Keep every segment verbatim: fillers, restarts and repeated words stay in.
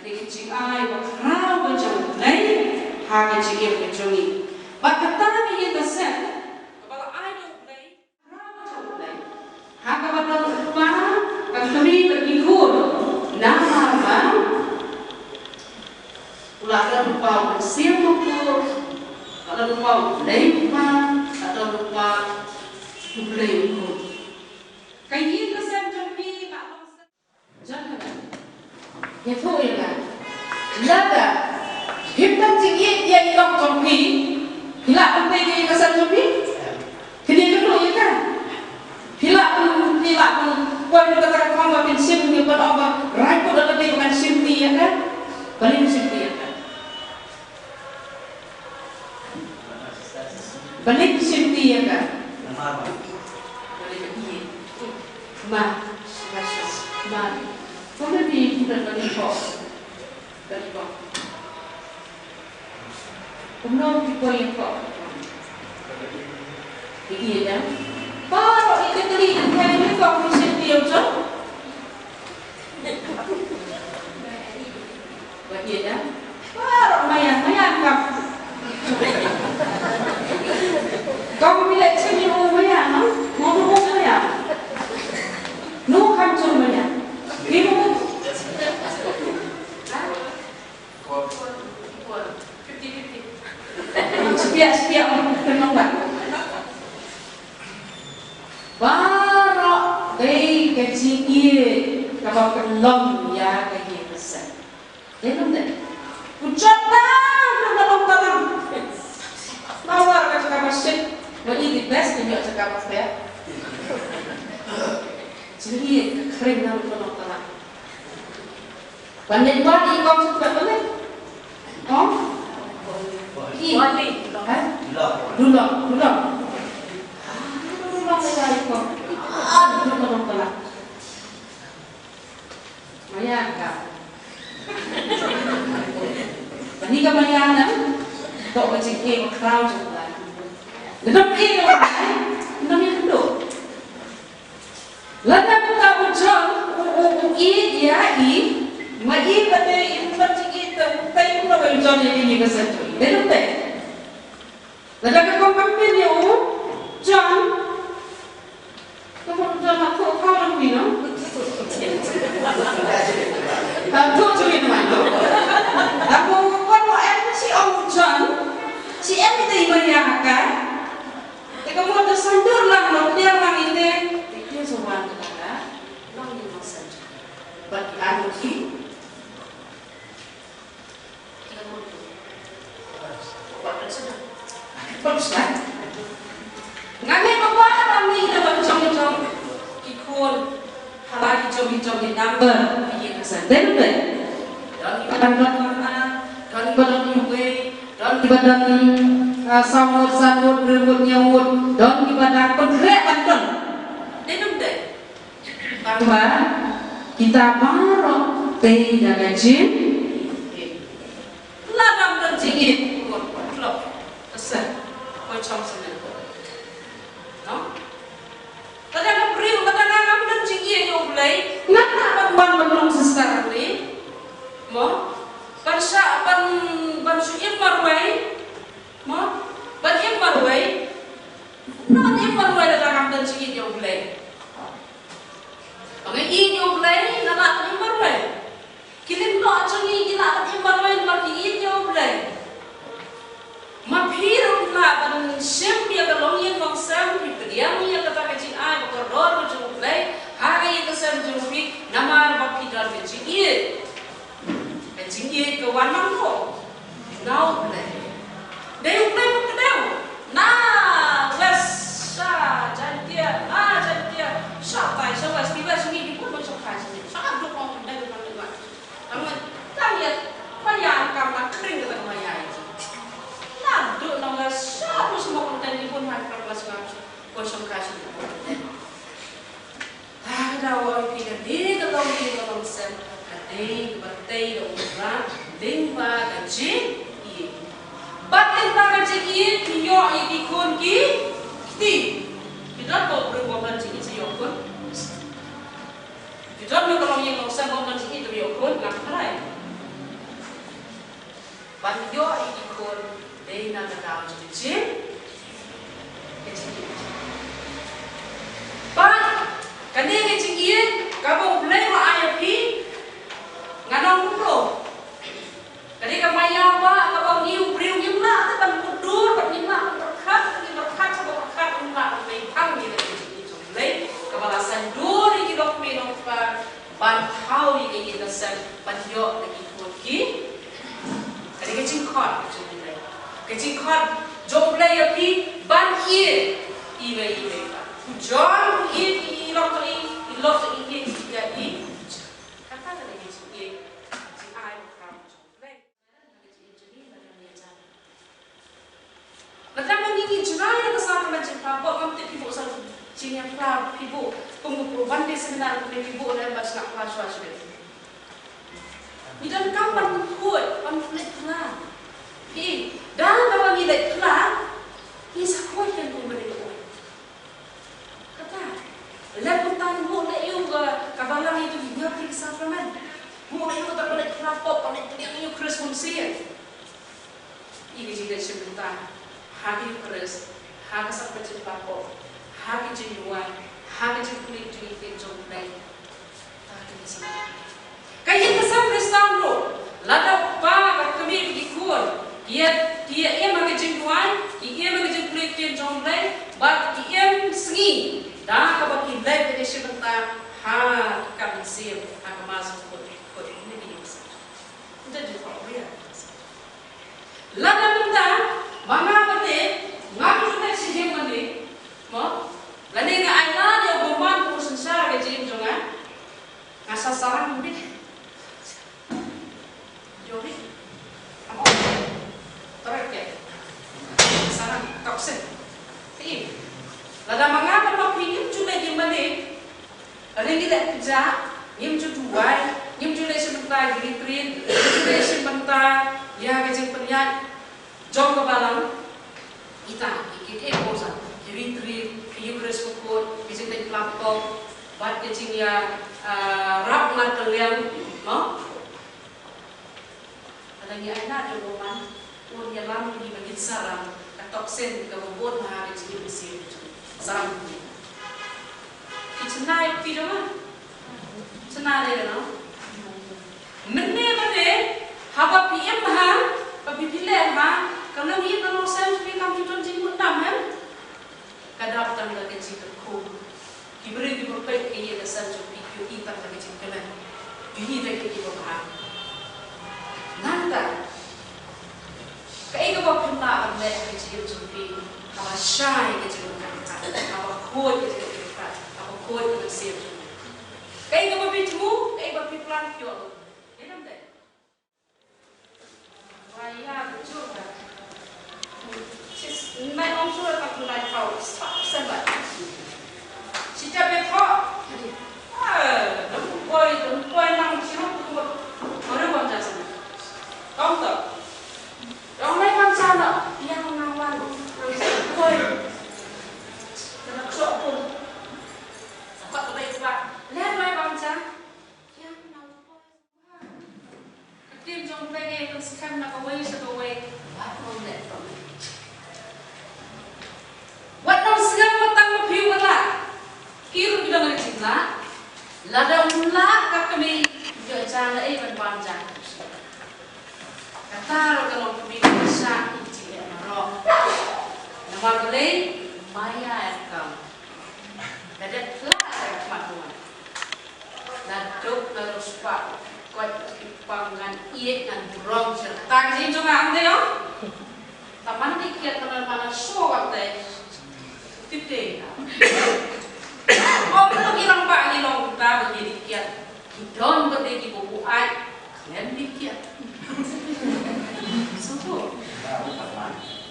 Ka jingai ba khraw ka jong U Blei ha ka jingim ka jong ngi. Bad kata ka ïing ka sem kaba la ai da U Blei, khraw ka jong U Blei. Ha kaba don u kpa, ka kmie bad ki khun. Namar ba u la don u kpa u mynsiem bakhuid, u la don u kpa u Blei u Kpa, u la don u kpa u Blei u Khun. Ka ïing ka sem jong phi ka long Jan ka. Ïa tu ïa ka. Lada phim don jingïeit ïa i lok jong phi, phi lah ban peit ïa ka san jong phi? Kine ka tu ïa ka. Phi lah ban, phi lah ban poi na kata ka thong ba phin shim, phi ban ong ba, "Raiput lada dei ba ngan shim ti ïa ka." Balei shim ti ïa ka? Balei shim ti ïa ka? Balei ka ïeit. Ma, ma, ma. Kumno phi pyndonkam ïa ka? Kumno phi pyndonkam ïa ka? Phi ïeit ïa. Baroh ïa ka kali kan ïa ka phi shim ti ïa u John. Ba ïeit ïa. Baroh maya, maya kam. Kong phi leh shim ïa u maya, no? Mo u maya. No kam jur maya. Phi mo. Ha? Fifty fifty. Sepiak, sepiak, kena buat. Baroh dei ka jingïeit kaba pynlong ïa ka ïing ka sem. Dei ne em dei? U John na, na, na long talang. Mawar ka jaka ba shit. Ba i the best, ka ïoh jaka ba fair. Jingïeit ka khring na, na long talang. Ban leit wad i kong shu kwah ban leit. Kong? I. Ha? Dulok, dulok. Ah, dulok ïa i kong. Ah, dulok ïa i kong. Maya ka. Bani ka maya na. Tok ka jingeh khraw jong ka. Ngam ïa ka. Ngam ïa ka. Lada kata u John u, u, u ïeit ïa i, ma i ba dei im pat jingïeit te u tei kumno ba u John ïa i ka sa jong i. Dei ne em dei? Lada ka kong kam pyn ïa u John, ka kong John ha thoh khaw lang phi no? Ha thoh jong i no. Ka kong kong em shi ong u John, shi em i dei ma ïa ha ka. Te ka mut da saiñdur lang, da pdiang lang ite, te ite sa wan ka kata, long ïa long saiñdur. Bad ki arngut ki, te ka mut da. Bad ka saiñdur. Bad ka saiñdur. Nga ngeit ba ba lang ni da ban jong jong ki khun. Haba ki jong ki jong ki number ki ïa ka saiñdur. Don kiba don, don kiba don uwei, don kiba don, ah, saw ngut, san ngut, hynriew ngut, hynñiew ngut, don kiba dang pynkreh ban don. Dei ne em dei? Tangba kita baroh tei da ka jingïeit. Lada ym don jingïeit, klop, klop. Ka saiñ, ko chong saiñ. No? Lada ka briew kata ka ngam don jingïeit ïa U Blei, ngan lah ban wan ban long sister hangne? Mo? Ban shah, ban, ban shu im marwei? Mo? Ban im marwei? Ngan im marwei lada ngam don jingïeit ïa U Blei. Ba nga ïeit ïa U Blei, nga lah ban im marwei. Ki lyngdoh jong ngi ki lah ban im marwei namar ki ïeit ïa U Blei. Ma phi ruh phi lah ban shim ïa ka longïing longsem, phi pdiang ïa kata ka jingai ba kordor ka jong U Blei ha ka ïing ka sem jong phi, namar ba phi don ka jingïeit. Ka jingïeit ka wan nangno? Na U Blei. Dei U Blei ba kdew. Na West sha Jaintia, na Jaintia sha tai, sha West, ki West ngi ki bun ban shongkai sha ngi. Sha duk ong dei ban leit wan. Tang, tang ïa, ma ïa kam na khring ka tang ma ïa ïa. Na duk na nga sha tu semua konten ni pun hai pras nga ko shong ka shi. Ta ka daw oi phi ka dei ka long ïa ka long sem ka dei ka ba tei da u Trai lyngba ka jingïeit. Bad lyngba ka jingïeit ki ïoh ïa ki khun ki kti. Ki don ko briew ko ban jingïeit sa ïoh khun. Ki don ïa ka long ïing long sem bym don jingïeit, tang ïoh khun, lam trai. Ban ïoh ïa ki khun dei na ka daw jong ka jing, ka jingïeit. Bad kane ka jingïeit kaba U Blei u la ai ïa phi, nga ong kumno? Ka dei ka maya ba kaba ngi u briew ngim lah te ban mutdur, bad ngim lah ban pyrkhat, ngim pyrkhat, sngewbha pyrkhat, ngim lah ban pyrkhat ïa ka jingïeit jong U Blei kaba la saiñdur ïa ki longkmie longkpa ban thaw ïa ka ïing ka sem, ban ïoh na ki khun ki. Ka dei ka jingkhot ka jong U Blei. Ka jingkhot jong U Blei ïa phi ban ïeit iwei iwei pat. U John u ïeit ïa i lok i, i lok i ïeit ïa i. Kata ka dei ka jingïeit, jingai bakhraw jong U Blei. Lada ma ngi ngi jngai ïa ka sa ka jingphla pop, ngam tip phi buh sa jingïaphla phi buh kum ka One Day Seminar, kum phi buh lem ba sngap phla shuwa shuwa. Ngi donkam ban khuid, ban leit phla. Phi, da kaba ngi leit phla, ngi sa khuid ïa ka kum ba dei ka. Kata. Lem kumta ngi buh leh ïa u ka, ka balang ïa u, ïa u ka sakramen. Buh leh ïa u kata ba leit phla pop, ba leit pdiang ïa u Khrist Bun Sien. Ïa ka jingleit shim bynta ha ka Eucharist, ha ka sakramen jingpla pop, ha ka jingduwai, ha ka jingpule jong ngi ktien jong U Blei. Ka ïing ka sem Khristan ruh, lada u kpa bad kmie bad ki khun ki ïa, ki ïa im ha ka jingduwai, ki im ha ka jingpule ktien jong U Blei, bad ki im sngi da kaba ki leit bad ïa shim bynta ha ka kam mynsiem, ha ka Mass Bakhuid, Bakhuid, ne ki ïing ka sem. Nda jingkhoh ria. Lada mynta ma nga bad te ngam ju leit sha ïing mane, mo? Lane nga ai lad ïa u bymman u synshar ka jingim jong nga. Nga sa sarang bit. Ïohi. Amo. Tara ke. Sarang toxic. Ti. Lada ma nga bad ma phi ngim ju leit ïing mane. Lane ngi leh pjah, ngim ju duwai, ngim ju leh shim bynta ïa ki retreat, ngim ju leh shim bynta ïa ka jingpynïaid jong ka balang. Ita, ki, ki, ki, ko sa, ki retreat, ki Eucharist Bakhuid, ki jingdei platform, bad ki jingïa, ah, rap na ka liang, no? Lada ngi ai lad ïa u bymman, un ïalam ïa ngi ba ngin sarang ka toxin kaba bun ha ka jingim mynsiem jong ngi. Sarang ïa ngi. Phi chynna ïa u kti jong nga? Chynna de, no? Mynne ba de, haba phi im ha, ba phi phi leh ha ka longïing ka longsem, phi kam ju don jingmut dam, em? Ka dap tang da ka jingkyrkhu. Ki briew kiba peit ka ïing ka sem jong phi ki ïohi tang da ka jingkmen. Ki ïohi da ka jingkyrkhu. Nangta, kaei kaba phin lah ban leh ha ka jingim jong phi, haba shai ka jingkyrkhu, haba khuid ka jingkyrkhu, haba khuid ka mynsiem jong phi? Kaei kaba phi thmu, kaei ba phi plan, phi ïoh. Ïa nam dei. Ka ktien jong U Blei ka ïathuh skhem na kawei sha kawei, wat nym leh pyrshah. Wat nym sngewbha tang ma phi u lah. Phi ruh phi don ka jinglah. Lada u lah ka kmie, ïoh jan ei ban bam jan. Kata ruh ka long kmie ka shah ïa ki jingeh baroh. Namar balei, maya ïa ka kam. Ka dep phla ka khmat ruh. Naduh naduh spah koit ki pang ngan ïeit ngan burom sha tang jing jong nga, ong te, ong. Taman dei kiad, taman mana shu, ong te. Tip te. Ong te, ngi long ba ngi long ta ba ngi dei kiad. Ki don ba dei kiba buaid khlem dei kiad. Sngewthuh?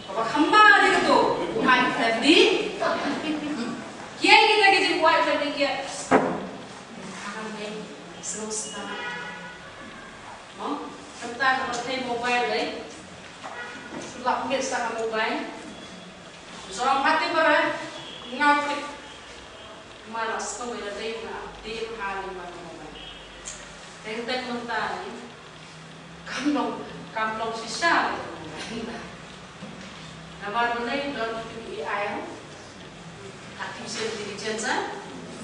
Kaba kham bha dei kato, buaid khlem dei. Kiei kita ki jingbuaid khlem dei kiad? Ka ngi sngewsynei. Mo, kata ka ba thei mobile lei. Shu lap miet sa ka mobile. Shu ong pat te para, ngam tip. Mara sngewbha ïa dei nga ap dei ha ri ba mobile. Teng teng mynta ni. Kam long. Kam long shisha. Namar balei? Don kitu ki A I, artificial intelligence, eh?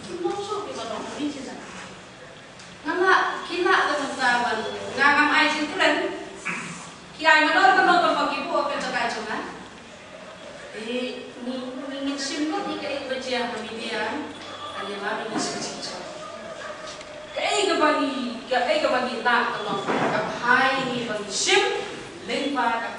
Kim long shuh kiba long ni jin. Nga la, ki la ka mynta ban, nga ngam ai jingkren. Ki ai mano mano tang ba ki buh ka jaka jong nga. Eh, ngi, ngi, ngi shim lut ïa kaei kaba jia ha media. Ani la ngi shim shim shim. Kaei kaba ngi, kaei kaba ngi lah ka long, ka bha ïa ngi ba ngi shim lyngba ka